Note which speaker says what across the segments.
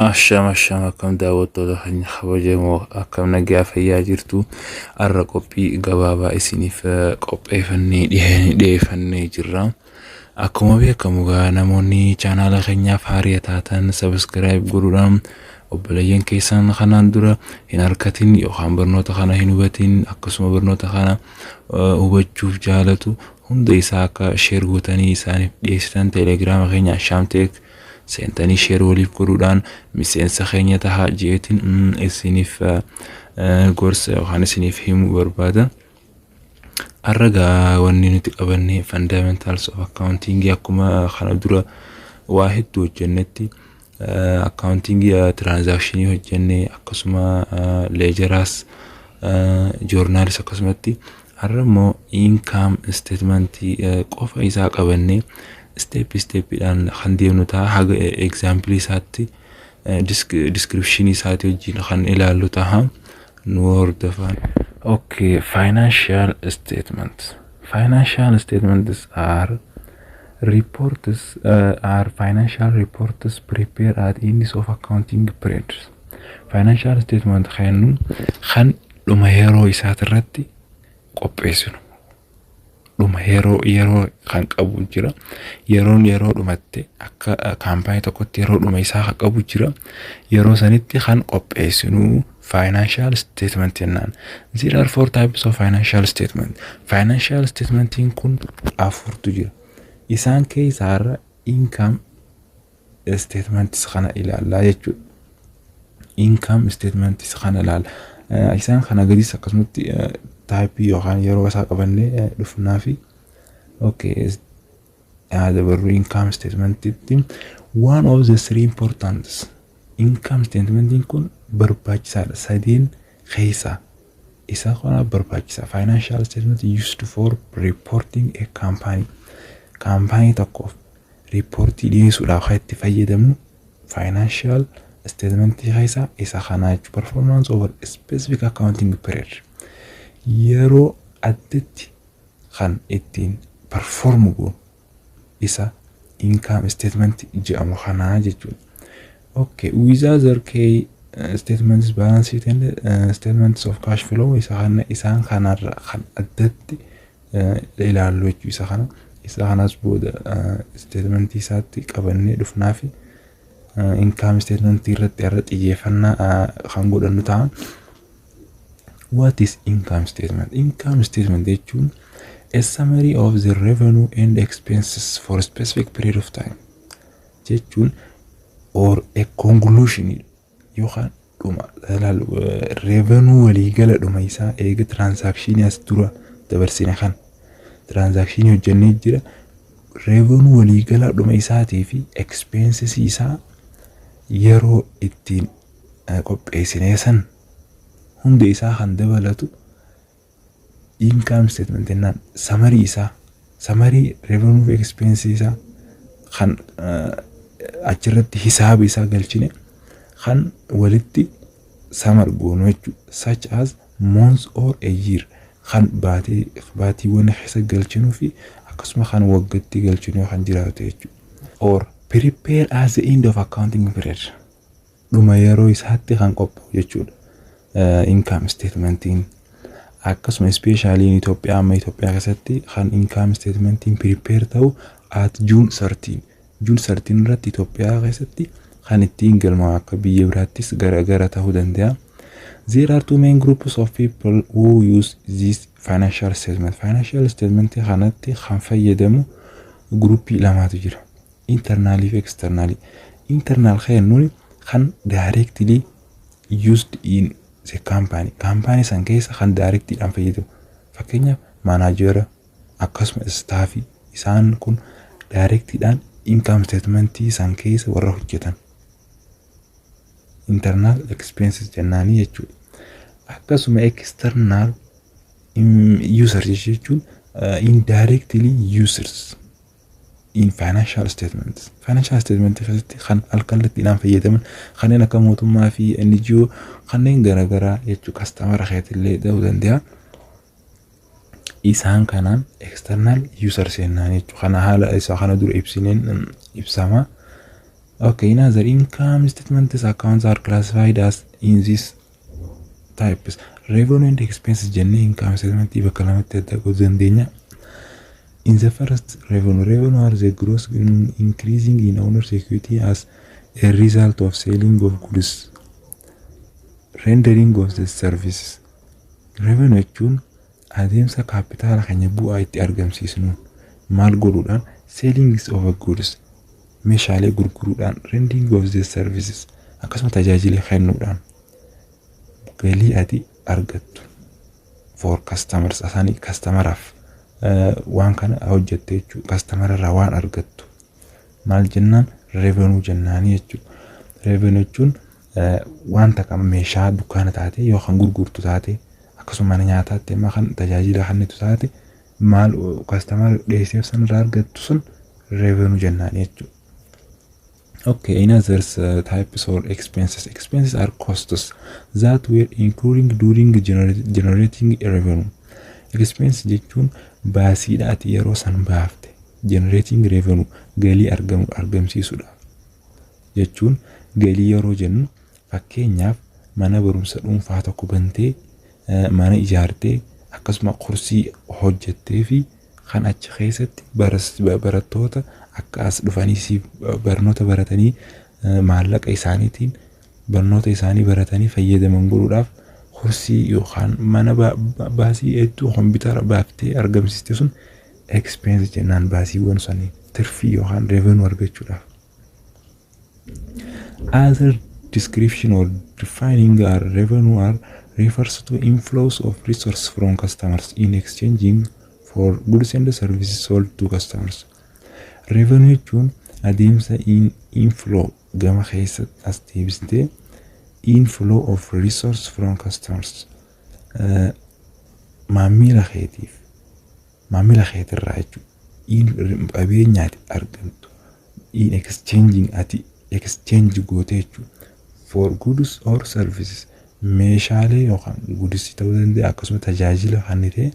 Speaker 1: Ashama, ashama, akkam daawwattoota keenya kabajamoo, akkam nagaa fayyaa jirtu? Har'a qophii gabaabaa isiniif qopheeffannee dhiyeeffannee jirra. Akkuma beekamu egaa namoonni chaanaala keenyaaf haaraa taatan subscribe godhuudhaan obboleeyyan keessan kanaan dura hin argatin yookaan barnoota kana hin hubatin, akkasuma barnoota kana hubachuuf jaalatu hunda isaa akka share gootanii isaaniif dhiyeessitan, teelegiraama keenya Ashaamteek seentanii share waliif godhuudhaan miseensa keenya tahaa jeetiin isiniif gorsa yookaan isiniif himuu barbaada. Har'a gaa wanni nuti qabanne fundamentals of accounting. Akkuma kana dura waa hedduu hojjennetti, accounting transaction hojjenne, akkasuma ledgeraas, journalis, akkasumatti har'a immoo income statement qofa isaa qabannee step stepidhaan kan deemnu ta'a. Haga example isaatti, description isaati wajjin kan ilaallu ta'a, nu hordofaa. Okay, financial statements. Financial statements are financial reports prepared at ends of accounting periods. Financial statement kennu kan dhuma yeroo isaatirratti qopheessinu. Dhuma yeroo kan qabu jira. Yeroon yeroo dhumatte akka kaampaanii tokkotti yeroo dhuma isaa kan qabu jira. Yeroo sanitti kan qopheessinu financial statement jennaan. There are four types of financial statement. Financial statementiin kun afurtu jira. Isaan keessaa irra income statement kana ilaallaa jechuudha. Income statement kana ilaalla. Isaan kana gadis akkasumatti type yookaan yeroo isaa qabannee dhufnaa fi okay, dabarru income statementitti. One of the three important income statementiin kun barbaachisaadha. Sadeen keessaa isa kana barbaachisaa. Financial statement used for reporting a company. Kaampaanii tokkoof riippoortii dhiyeessuudhaaf kan itti fayyadamnu financial statement keessaa isa kanaa jechuudha. Performance over specific accounting period. Yeroo addatti kan ittiin perform goonu isa income statement jedhamu kanaa jechuudha. Okay, with other key statements, balance sheet and statements of cash flow, isa kana isaan kanarra kan addatti ilaallu jechuu isa kana. Isa kanas booda statementii isaatti qabannee dhufnaa fi income statement irratti irra xiyyeeffannaa kan godhannu ta'a. What is income statement? Income statement jechuun a summary of the revenue and expenses for a specific period of time jechuun, or a conclusion yookaan dhuma revenue waliigala dhuma isaa eega transaction as dura dabarsine kan transaction hojjennee jira, revenue waliigala dhuma isaatii fi expenses isaa yeroo ittiin qopheessinee san hunda isaa kan dabalatu income statement jennaan. Summary isaa, summary revenue fi expense isaa kan achirratti hisaaba isaa galchine kan walitti summary goonu jechuudha. Such as months or a year, kan baatii baatiiwwan keessa galchinuu fi akkasuma kan waggatti galchinuu kan jiraatu jechuudha. Or prepare as the end of accounting period. Dhuma yeroo isaatti kan qophaa'u jechuudha. Income statementiin akkasuma especially Itoophiyaa, amma Itoophiyaa keessatti kan income statementiin prepare ta'u at June 13. June 13 irratti Itoophiyaa keessatti kan ittiin galmaa'u, akka biyya biraattis gara gara ta'uu danda'a. There are two main groups of people who use this financial statement. Financial statement kanatti kan fayyadamu groupii lamaatu jira. Internal fi external. Internal jennuun kan directly used in the company. Company san keessa kan directlyidhaan fayyadamu. Fakkeenyaaf managera, akkasuma staffii, isaan kun directlyidhaan income statementii san keessa warra hojjetan. Internal expenses jennaanii jechuudha. Akkasuma external users jechuun indirectly users in financial statements. Financial statement keessatti kan alkallattiidhaan fayyadaman kanneen akka mootummaa fi NGO kanneen garaagaraa jechuu, customera keetillee ta'uu danda'a. Isaan kanaan external users jennaan jechuudha. Kana haala isaa kana dura ibsineen ibsama. Okay, in other income statements, accounts are classified as in these types. Revenue and expenses jennee income statement bakka lamatti adda qooduu dandeenya. In the first, revenue. Revenue are the gross increasing in owner's equity as a result of selling of goods, rendering of the services. Revenue jechuun adeemsa kaapitaala keenya bu'aa itti argamsiisnu maal godhuudhaan? Selling of goods, meeshaalee gurguruudhaan, rendering of the services, akkasuma tajaajila kennuudhaan galii ati argattu for customers isaanii, customeraaf waan kana hojjette jechuudha. Customerarraa waan argattu maal jennaan? Revenue jennaanii jechuudha. Revenue jechuun wanta kam meeshaa dukkaana taate yookaan gurgurtu taate, akkasuma mana nyaataatti immoo kan tajaajila kennitu taate, maal customera dhiyeesseef sanarraa argattu sun revenue jennaan jechuudha. Okay, in others types or expenses. Expenses are costs that were incurring during generating revenue. Expense jechuun baasiidha ati yeroo san baafte generating revenue, galii argamu argamsiisuudhaaf jechuun. Galii yeroo jennu, fakkeenyaaf mana barumsa dhuunfaa tokko bantee, mana ijaartee, akkasuma kursii hojjettee fi kan achi keessatti barattoota akka as dhufanii siif barnoota baratanii maallaqa isaaniitiin barnoota isaanii baratanii fayyadaman godhuudhaaf kursii yookaan mana baasii hedduu kompiitara baaftee argamsiiste sun expense jennaan, baasiiwwan sanii tirfii yookaan revenue argachuudhaaf. Other description or defining are revenue are refers to inflows of resource from customers in exchanging for goods and services sold to customers. Revenue jechuun adeemsa in inflow gama keessa as deebistee inflow of resource from customers, maamila keetiif, maamila keetirraa jechuudha. In qabeenyaati argamtu in exchanging, ati exchange gootee jechuudha. For goods or services, meeshaalee yookaan goods ta'uu danda'a, akkasuma tajaajila kan ta'e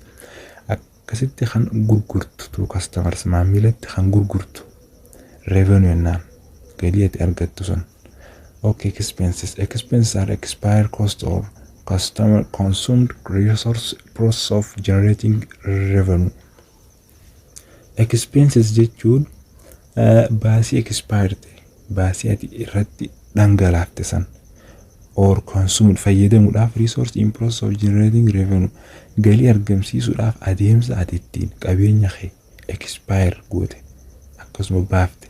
Speaker 1: akkasitti kan gurgurtu to customers, maamilatti kan gurgurtu revenue jennaan galii ati argattu sun. Okay, expenses. Expenses are expired cost or customer consumed resource process of generating revenue. Expenses jechuun baasii expired ta'e, baasii ati irratti dhangalaafte san or consumed fayyadamuudhaaf resource in process of generating revenue, galii argamsiisuudhaaf adeemsa ati ittiin qabeenya kee expire goote akkasuma baafte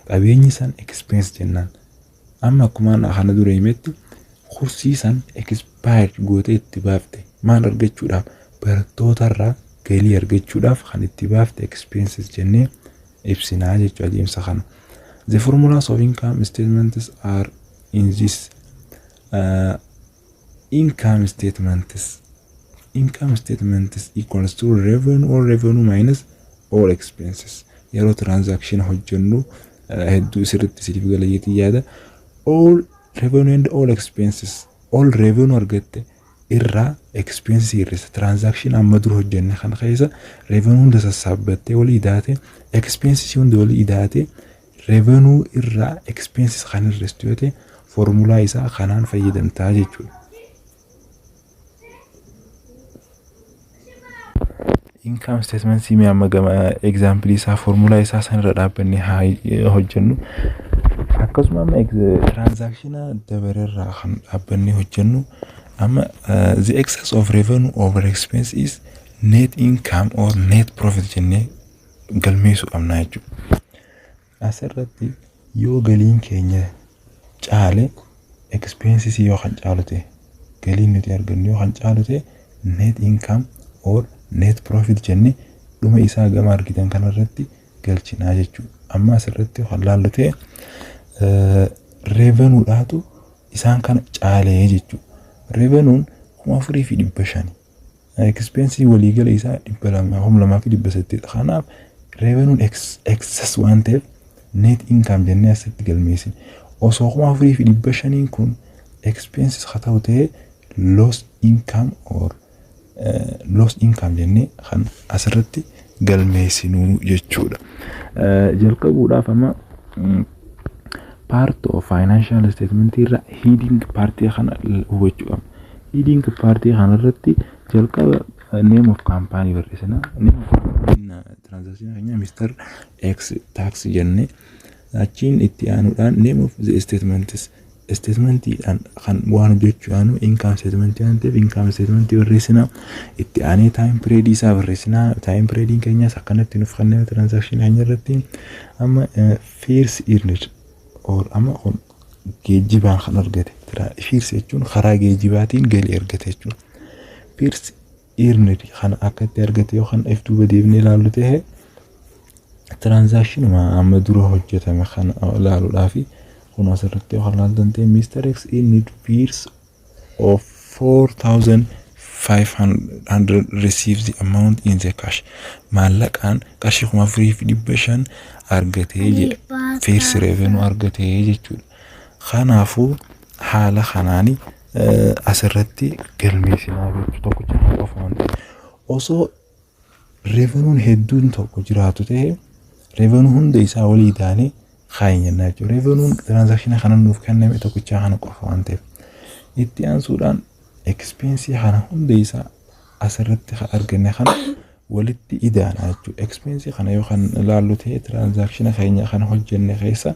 Speaker 1: qabeenyi san expense jennaan. Amma akkuma kana dura himetti, kursii san expire gootee itti baafte maal argachuudhaaf? Barattootarraa galii argachuudhaaf kan itti baafte expenses jennee ibsinaa jechuudha adeemsa kana. The formulas of income statements are in this income statements. Income statements equals to revenue or revenue minus all expenses. Yeroo transaction hojjennu hedduu sirriitti isiniif gala jeetii yaada. All revenue and all expenses, all revenue argatte irraa expenses hir'isa. Transaction amma dura hojjenne kana keessa revenue hunda sassaabbattee walii idaate, expenses hunda walii idaate, revenue irraa expenses kan hir'istu yoo ta'e foormulaa isaa kanaan fayyadamtaa jechuudha. Income statement mee amma gama example isaa foormulaa isaa sanirra dhaabbannee haa hojjennu. Akkasuma amma transaction dabareerraa kan dhaabbannee hojjennu, amma the excess of revenue over expense is net income or net profit jennee galmeessuu qabna jechuudha. Asirratti yoo galiin keenya caale, expenses yoo kan caalu ta'e, galiin nuti argannu yoo kan caalu ta'e, net income or net profit jennee dhuma isaa gama argitan kanarratti galchinaa jechuudha. Amma asirratti kan laallu ta'e revenuedhaatu isaan kana caalee jechuudha. Revenuun 4,500. Expensii waliigala isaa 200, 2,800. Kanaaf revenuun excess waan ta'eef net income jennee asitti galmeessine. Osoo 4,500n kun expenses haa ta'u ta'e loss income or loss income jennee kan asirratti galmeessinuu jechuudha. Jalqabuudhaaf amma Part of financial statement irra heading partii kana hubachuu qabna. Heading partii kana irratti jalqaba name of company barreessina. Name of company transaction keenya Mr. X tax jennee, achiin itti aanuudhaan name of the statements, statementiidhaan kan waan hojjechuu aanu income statement waan ta'eef income statement barreessina. Itti aanee time period isaa barreessina. Time period keenyas akkanatti nuuf kenname. Transaction keenya irratti amma fares earned or amma kun geejjibaan kan argate, fares jechuun karaa geejjibaatiin galii argate jechuudha. Fares earned kana akka itti argate yookaan if duuba deebinee ilaallu ta'e, transactionuma amma dura hojjetame kana ilaaluudhaafi kun asirratti yoo ilaaltan ta'e, Mr. X earned fares of 4500 receives the amount in the cash, maallaqaan qarshii 4500 argatee jedha, fares revenue argatee jechuudha. Kanaafuu haala kanaani asirratti galmeessinaa jechuu, tokkicha qofa waan ta'eef. Osoo revenuun hedduun tokko jiraatu ta'e, revenue hunda isaa walii taanee kaayennaa jechuudha. Revenuun transaction kana nuuf kenname tokkichaa kana qofa waan ta'eef. Itti aansuudhaan expense kana hunda isaa asirratti arganne kana walitti idaana jechuudha. Expense kana yoo kan ilaallu ta'e, transaction keenya kana hojjenne keessa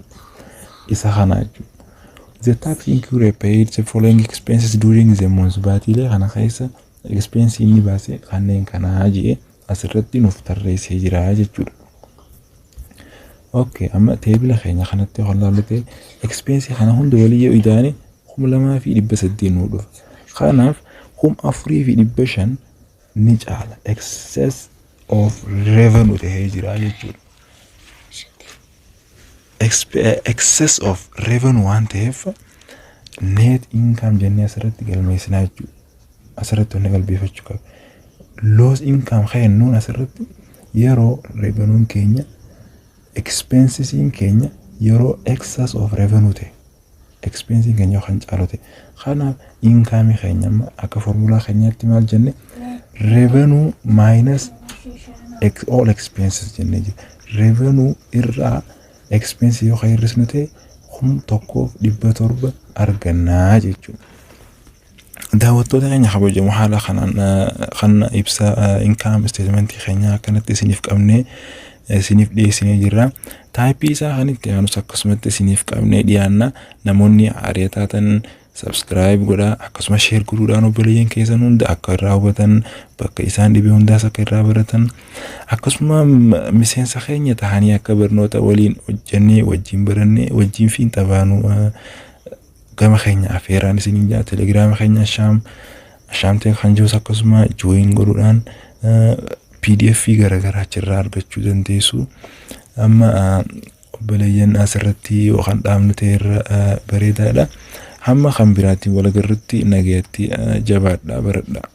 Speaker 1: isa kana jechuudha. The tax inquiry paid the following expenses during the month, baatiilee kana keessa expense inni baase kanneen kanaa jedhee asirratti nuuf tarreessee jira jechuudha. Okay, amma table keenya kanatti yoo ilaallu ta'e, expense kana hunda walii yoo idaane 2800 nuu dhufa. Kanaaf 4500 ni caala. Excess of revenue tahee jira jechuudha. Excess of revenue waan ta'eef net income jennee asirratti galmeessinaa jechuudha. Asirratti wanni galmeeffachuu qaba. Loss income kennuun asirratti yeroo revenuun keenya, expensesiin keenya yeroo excess of revenue ta'e, expensiin keenya kan caalu ta'e. Kanaaf income keenya amma akka formulaa keenyaatti maal jenne? Revenue minus all expenses jennee jira. Revenue irraa expense yoo kan hir'isnu ta'e, 1700 argannaa jechuudha. Daawwattoota keenya kabajamoo, haala kanaan kan ibsa income statement keenya akkanatti isiniif qabnee isiniif dhiyeessinee jirra. Type isaa kan itti aanus akkasumatti isiniif qabnee dhiyaanna. Namoonni haaraa taatan subscribe godhaa, akkasuma share godhuudhaan obboleeyyan keessan hunda akka irraa hubatan, bakka isaan dhibee hundaas akka irraa baratan, akkasuma miseensa keenya tahanii akka barnoota waliin hojjennee, wajjin barannee, wajjin fiinxa baanuu gama keenya afeeraan isiniin jaa. Telegiraama keenya Ashaam Ashaamtee kan jirus akkasuma join godhuudhaan PDF garaagaraa achirraa argachuu dandeessu. Amma obboleeyyan, asirratti yookaan dhaabnu ta'e irra bareedaadha. Hamma kan biraatiin wal agarrutti nagayatti, jabaadhaa, baradhaa.